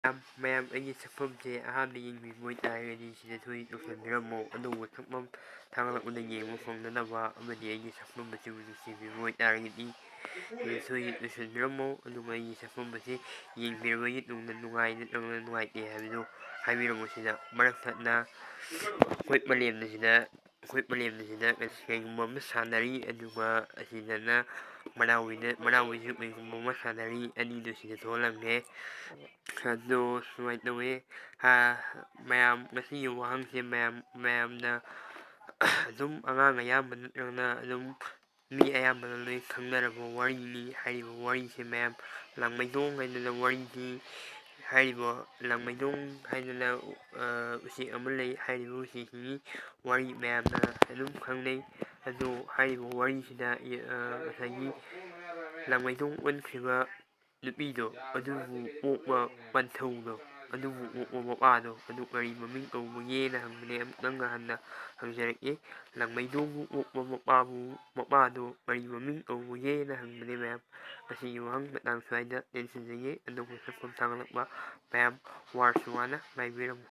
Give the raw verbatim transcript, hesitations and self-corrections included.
ꯃꯌꯥꯝ, ꯃꯌꯥꯝ ꯑꯩꯒꯤ ꯁꯛꯐꯝꯁꯦ ꯑꯍꯥꯟꯕ ꯌꯦꯡꯕꯤꯕ ꯑꯣꯏꯇꯥꯔꯒꯗꯤ ꯁꯤꯗ ꯁꯣꯏ ꯇꯧꯁꯟꯕꯤꯔꯝꯃꯣ, ꯑꯗꯨꯒ ꯁꯛꯐꯝ ꯊꯥꯒꯠꯂꯛꯄꯗ ꯌꯦꯡꯕ ꯐꯪꯅꯅꯕ ꯑꯃꯗꯤ ꯑꯩꯒꯤ ꯁꯛꯐꯝ ꯑꯁꯤꯕꯨ ꯅꯨꯡꯁꯤꯕꯤꯕ ꯑꯣꯏꯇꯥꯔꯒꯗꯤ ꯁꯤꯗ ꯁꯣꯏ ꯇꯧꯁꯟꯕꯤꯔꯝꯃꯣ, ꯑꯗꯨꯒ ꯑꯩꯒꯤ ꯁꯛꯐꯝ ꯑꯁꯤ ꯌꯦꯡꯕꯤꯔꯕꯒꯤ ꯇꯨꯡꯗ ꯅꯨꯡꯉꯥꯏ ꯅꯠꯇ꯭ꯔꯒꯅ ꯅꯨꯡꯉꯥꯏꯇꯦ ꯍꯥꯏꯕꯗꯨ ꯍꯥꯏꯕꯤꯔꯝꯃꯣ꯫ ꯁꯤꯗ ꯃꯔꯛ ꯊꯠꯅ ꯑꯩꯈꯣꯏ ꯃꯥꯂꯦꯝꯗ ꯁꯤꯗ ꯑꯩꯈꯣꯏ ꯃꯥꯂꯦꯝꯗ ꯁꯤꯗ ꯀꯩꯒꯨꯝꯕ ꯑꯃ ꯁꯥꯟꯅꯔꯤ, ꯑꯗꯨꯒ ꯑꯁꯤꯗꯅ ꯃꯅꯥꯎꯕꯤꯗ, ꯃꯅꯥꯎꯕꯤꯁꯨ ꯀꯩꯒꯨꯝꯕ ꯑꯃ ꯁꯥꯟꯅꯔꯤ, ꯑꯅꯤꯗꯨ ꯁꯤꯗ ꯊꯣꯛꯍꯜꯂꯝꯃꯦ꯫ ꯑꯗꯣ ꯁꯨꯃꯥꯏꯅ ꯇꯧꯋꯤ, ꯍꯥ, ꯃꯌꯥꯝ ꯉꯁꯤꯒꯤ ꯋꯥꯍꯪꯁꯦ ꯃꯌꯥꯝ, ꯃꯌꯥꯝꯅ ꯑꯗꯨꯝ ꯑꯉꯥꯡ ꯑꯌꯥꯝꯕ ꯅꯠꯇ꯭ꯔꯒꯅ ꯑꯗꯨꯝ ꯃꯤ ꯑꯌꯥꯝꯕꯅ ꯂꯣꯏ ꯈꯪꯅꯔꯕ ꯋꯥꯔꯤꯅꯤ꯫ ꯍꯥꯏꯔꯤꯕ ꯋꯥꯔꯤꯁꯦ ꯃꯌꯥꯝ ꯂꯥꯡꯃꯩꯗꯣꯡ ꯍꯥꯏꯗꯅ ꯋꯥꯔꯤꯁꯤ, ꯍꯥꯏꯔꯤꯕ ꯂꯥꯡꯃꯩꯗꯣꯡ ꯍꯥꯏꯗꯅ, ꯑ, ꯎꯆꯦꯛ ꯑꯃ ꯂꯩ꯫ ꯍꯥꯏꯔꯤꯕ ꯎꯆꯦꯛꯁꯤꯒꯤ ꯋꯥꯔꯤ ꯃꯌꯥꯝꯅ ꯑꯗꯨꯝ ꯈꯪꯅꯩ꯫ ꯑꯗꯣ ꯍꯥꯏꯔꯤꯕ ꯋꯥꯔꯤꯁꯤꯗ, ꯑ, ꯉꯁꯥꯏꯒꯤ ꯂꯥꯡꯃꯩꯗꯣꯡ ꯑꯣꯟꯈ꯭ꯔꯤꯕ ꯅꯨꯄꯤꯗꯣ ꯑꯗꯨꯕꯨ ꯑꯣꯛꯄ ꯄꯟꯊꯧꯗꯣ, ꯑꯗꯨꯕꯨ ꯑꯣꯛꯄ ꯃꯄꯥꯗꯣ ꯑꯗꯨ ꯀꯔꯤ ꯃꯃꯤꯡ ꯀꯧꯕꯒꯦꯅ ꯍꯪꯕꯅꯦ꯫ ꯑꯃꯨꯛꯇꯪꯒ ꯍꯟꯅ ꯍꯪꯖꯔꯛꯀꯦ꯫ ꯂꯥꯡꯃꯩꯗꯣꯡꯕꯨ ꯑꯣꯛꯄ ꯃꯄꯥꯕꯨ, ꯃꯄꯥꯗꯣ ꯀꯔꯤ ꯃꯃꯤꯡ ꯀꯧꯕꯒꯦꯅ ꯍꯪꯕꯅꯦ ꯃꯌꯥꯝ꯫ ꯉꯁꯤꯒꯤ ꯋꯥꯍꯪ ꯃꯇꯥꯡ ꯁ꯭ꯋꯥꯏꯗ ꯇꯦꯟꯁꯤꯟꯖꯒꯦ꯫ ꯑꯗꯣꯝꯒꯤ ꯁꯛꯐꯝ ꯊꯥꯒꯠꯂꯛꯄ ꯃꯌꯥꯝ ꯋꯥꯔꯁꯨ ꯋꯥꯅ ꯉꯥꯏꯕꯤꯔꯝꯃꯨ꯫